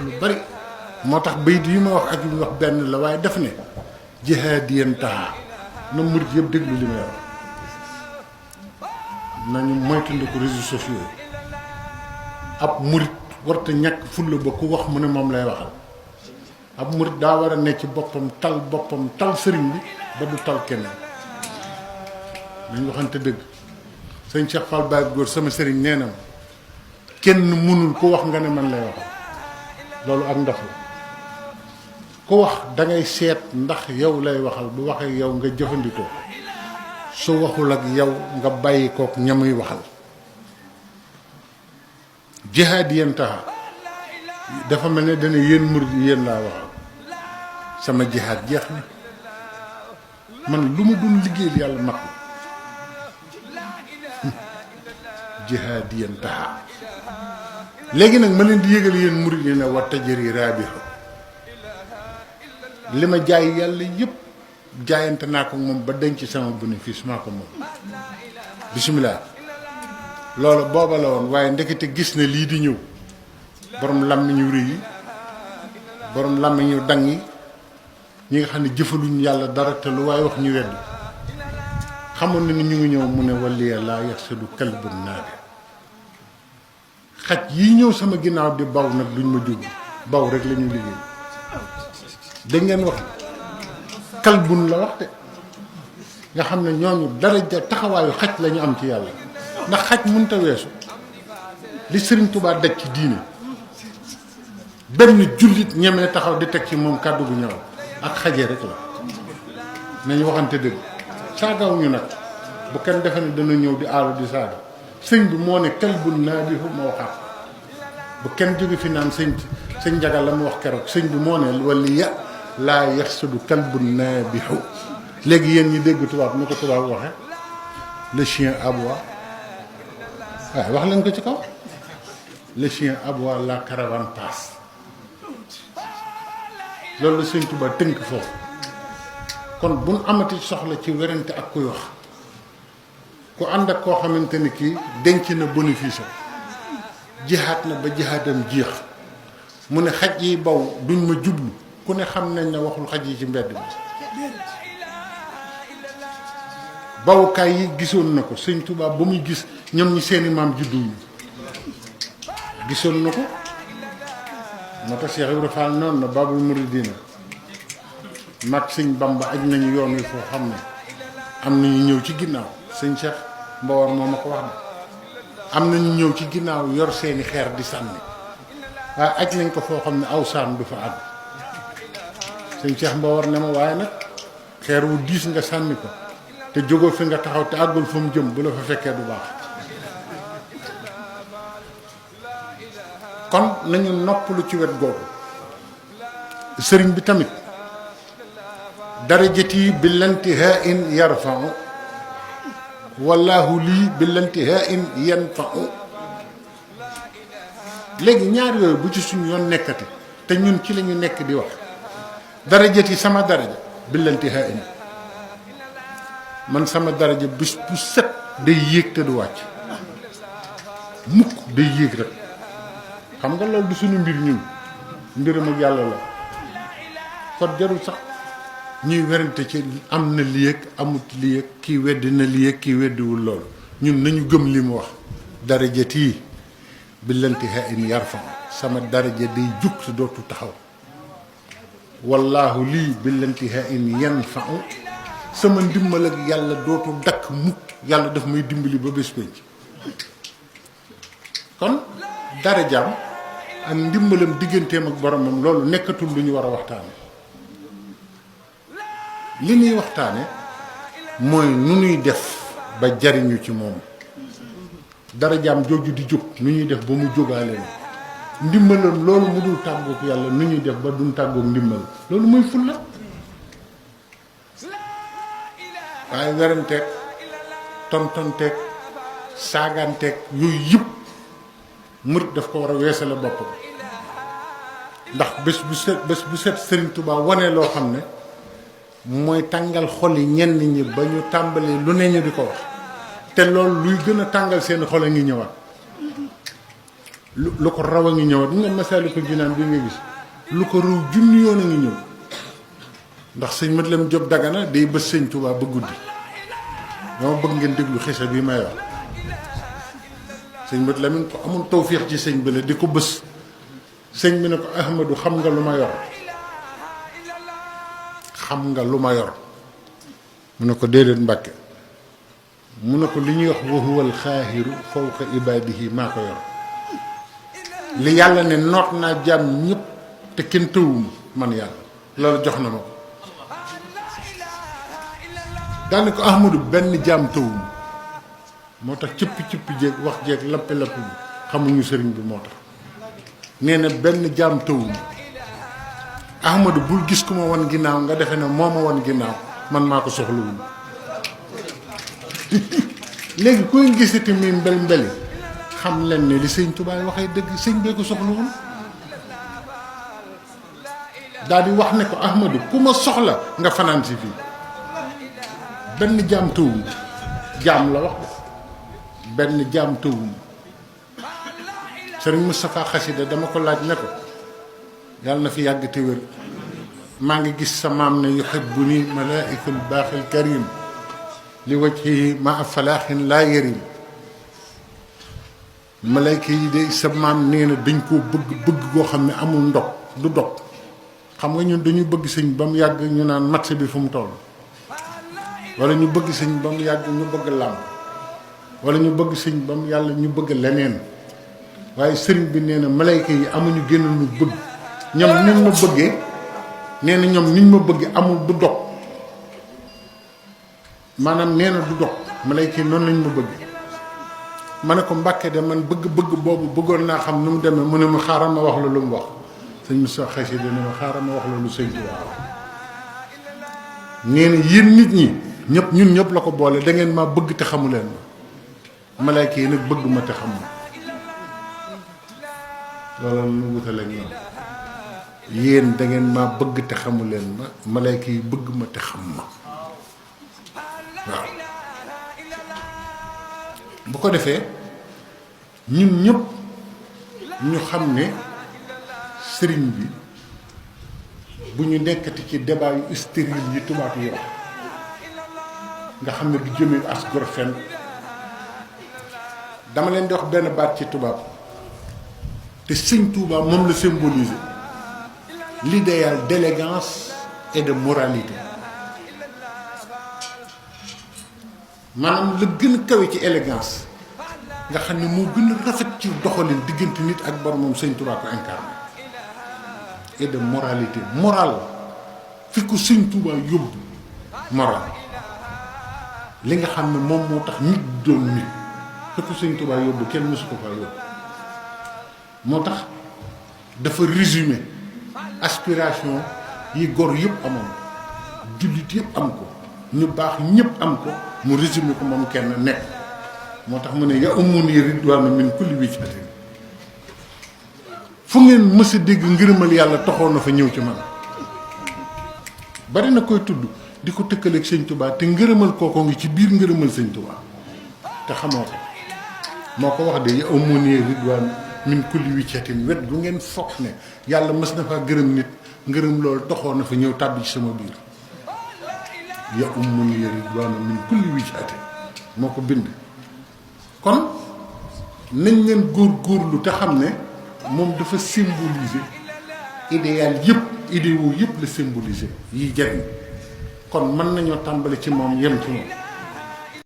lu bari moo tax bayit yi ma wax ak yu wax benn la waaye def ne jihaadiyan taha na murit yëpp déglu li may wax nañu moytandiku réseaux sociaux ab murit warta ñàkk fulla ba ku wax mu ne moom lay waxal ab murit daa war a ne ci boppam tal sëriñ bi ba du tal keneen nañ waxante dëgg sëñ Cheikh Fall Baye góor sama sëriñ nee na kenn mënul ku wax nga ne man lay waxal loolu ak ndox la ku wax dangay seet ndax yow lay waxal bu waxee yow nga jëfandikoo su waxul ak yow nga bàyyi kook ñamuy waxal jihaadiyan taha dafa mel ne dana yéen murid yi yéen laa waxal sama jihaad jeex na man lu ma doon liggéeyal yàlla mat na jihaadiyan taha léegi nag ma leen di yëgal yéen murid yi ne wa tajri raabihu li ma jaay yàlla yëpp jaayante naa ko moom ba denc sama bénéfice maa ko moom bisimilah loolu booba la woon waaye ndekete gis na lii di ñëw borom làmmiñu rëy yi borom làmmiñu dang yi ñi nga xam ne jëfaluñ yàlla dara te lu waaye wax ñu wedd xamoon na ni ñu ngi ñëw mu ne waliya laa yaxsadu kalbun naabi xaj yi ñëw sama ginnaaw di baw nag duñ ma jóg baw rek la ñu liggéey dégg ngeen wax kalbun la wax de nga xam ne ñooñu daraja taxawaayu xaj la ñu am ci yàlla ndax xaj mënta weesu li Sëriñ Tuubaa daj ci diine benn jullit ñemee taxaw di teg ci moom kàddu gu ñëw ak xaje rek la nañu waxante dëgg saagaw ñu nag bu kenn defe ne dana ñëw di aalu di saaga sëñ bi moo ne kalbun naabihu ma waxaat bu kenn jóge fi naan sëñ Njaga la mu wax keroog sëñ bi moo ne waliya laa yaxsudu kalbun naabihu léegi yéen ñi dégg tubaab nu ko tubaab waxe le chien aboie waaye wax leen ko ci kaw le chien aboie la caravane passe loolu la sëñ Tuubaa tënk foofu kon buñ amati soxla ci werante ak kuy wax ku ànd ak koo xamante ni kii denc na bénéfice jihaat na ba jihaatam jeex mu ne xaj yi baw duñ ma jublu ku ne xam nañ ne waxul xaj yi ci mbedd bi bawukaay yi gisoon na ko sëñ Tuubaa ba muy gis ñoom ñi seeni maam judduwuñu gisoon na ko moo tax Cheikh Ibrahima Fall noonu na Babul Mouridina mag sëñ Bamba aj nañu yoon wi foo xam ne am nañu ñëw ci ginnaaw sëñ Cheikh Mbawar moo ma ko wax na am nañu ñëw ci ginnaaw yor seeni xeer di sànni waaye aj nañ ko foo xam ne aw saan du fa àgg sëñ Cheikh Mbawar ne ma waaye nag xeer wu diis nga sànni ko te jógoo fi nga taxaw te àggul fa mu jëm bu la fa fekkee du baax kon nañu noppalu ci wet googu sëriñ bi tamit darajati billantihaa in yarfa'u wallahu lii billantihaa in yanfa'u léegi ñaar yooyu bu ci suñu yoon nekkati te ñun ci lañu nekk di wax darajati sama daraja billantihaa in man sama daraja bis bu set day yéeg te du wàcc mukk day yéeg rek xam nga loolu du suñu mbir ñun mbiram ak yàlla la kon jarul sax ñuy werante ci am na lii ak amut lii ak kii weddi na lii ak kii weddiwul loolu ñun nañu gëm li mu wax darajati billantihaa in yarfa sama daraja day jug te dootu taxaw wallaahu lii billantihaa in yanfa'u sama ndimbal ak yàlla dootu dakk mukk yàlla daf may dimbali ba bés penc kon darajaam ak ndimbalam digganteem ak boromam loolu nekkatul lu ñu war a waxtaane li ñuy waxtaane mooy nu ñuy def ba jariñu ci moom darajaam jooju di jóg nu ñuy def ba mu jógaale na ndimbalam loolu mu dul tàggoog yàlla nu ñuy def ba duñ tàggoog ndimbal loolu muy fulla waaye weranteeg tontonteeg saaganteeg yooyu yëpp murit daf ko war a weesale boppam ndax bés bu set Sëriñ Tuubaa wane loo xam ne mooy tàngal xol yi ñenn ñi ba ñu tàmbalee lu ne ñu di ko wax te loolu luy gën a tàngal seen xol a ngi ñëwaat lu ko raw a ngi ñëw di nga Masaalikul Jinaan bi nga gis lu ko raw junni yoon a ngi ñëw ndax sëñ Mat Lamin Jóob Dagana day bës sëñ Tuubaa ba guddi dama bëgg ngeen déglu xisa bi may wax sëñ Mat Lamin ko amul tawféex ci sëñ bële di ko bës sëñ bi ne ko Ahmadu xam nga lu ma yor xam nga lu ma yor mu ne ko déedéet Mbàkke mu ne ko li ñuy wax wa huwal xaahiru fawqa ibaadihi maa ko yor li yàlla ne noot naa jaam ñëpp te kenn tëwuma man yàlla loolu jox na ma ko daane ko Ahmadu benn jaam tëwuma moo tax cëppi jéeg wax jéeg lappi bi xamuñu sëriñ bi moo tax nee na benn jaam tëwuma Ahmadu bul gis ku ma wan ginnaaw nga defe ne moo ma wan ginnaaw man maa ko soxlawul léegi ku ngeen gisati mi mbeli xam leen ne li sëñ Tuubaa waxee dëgg sëñ bee ko soxlawul daal di wax ne ko Ahmadu ku ma soxla nga fanaan si fii benn jaam tëwuma jaam la wax benn jaam tëwuma sëriñ Moustapha Xasida dama ko laaj ne ko yàlla na fi yàgg te wér maa ngi gis sa maam ne yuhibbuni malaaikul baaxil karim li wajhihi ma falaaxin laa yarim malayka yi de sa maam nee na dañ koo bëgg goo xam ne amul ndog du dog xam nga ñun dañu bëgg sëñ ba mu yàgg ñu naan match bi fu mu toll wala ñu bëgg sëñ ba mu yàgg ñu bëgg làmb wala ñu bëgg sëñ ba mu yàlla ñu bëgg leneen waaye sëriñ bi nee na malayka yi amuñu génn lu bëgg ñoom niñ ma bëggee nee na ñoom niñ ma bëggee amul du dog maanaam nee na du dog malayka yi noonu lañ ma bëggee ma ne ko Mbàkke de man bëgg boobu bëggoon naa xam nu mu demee mu ne ma xaaral ma wax la lu mu wax sëñ Moussa Xasida ne ma xaaral ma wax la lu sëñ bi wax nee na yéen nit ñi ñëpp ñun ñëpp la ko boole da ngeen maa bëgg te xamu leen ma malayka yi nag bëgg ma te xam ma loolu lu wutaleeg ñoom yéen da ngeen maa bëgg te xamu leen ma malayka yi bëgg ma te xam ma waaw bu ko defee ñun ñëpp ñu xam ne sëriñ bi bu ñu nekkati ci débat yu stérile yi tubaab yi wax nga xam ne du jëmee as gor fen dama leen di wax benn baat ci tubaab te sëñ Touba moom la symboliser l'idéal d'élégance et de moralité maanaam la gën a kawe ci élégance nga xam ne moo gën a rafet ci doxalin diggante nit ak boromam sëñ Touba ko incarné et de moralité morale fi ko sëñ Touba yóbbu moral li nga xam ne moom moo tax nit doon nit fi ko sëñ Touba yóbbu kenn mësu ko faa yóbbu moo tax dafa résumé aspiration yi gor yëpp amoon jullit yëpp am ko ñu baax ñëpp am ko mu résumé ko moom kenn nekk moo tax mu ne ya umuni ridwaana min kulli wijhatin fu ngeen mës a dégg ngërëmal yàlla toxoon na fa ñëw ci man bari na koy tudd di ko tëkkaleeg sëñ Touba te ngërëmal kookoo ngi ci biir ngërëmal sëñ Touba te xamoo ko moo ko wax de ya umuni ridwaana min kulli wijhatin wet gu ngeen foog ne yàlla mës na faa gërëm nit ngërëm loolu toxoon na fa ñëw tàbbi ci sama biir ya umuni ridwaana min kulli wijhatin moo ko bind kon nañ leen góorgóorlu te xam ne moom dafa symboliser idéal yëpp idéaux yëpp la symboliser yi jariñ kon mën nañoo tàmbali ci moom yem ci moom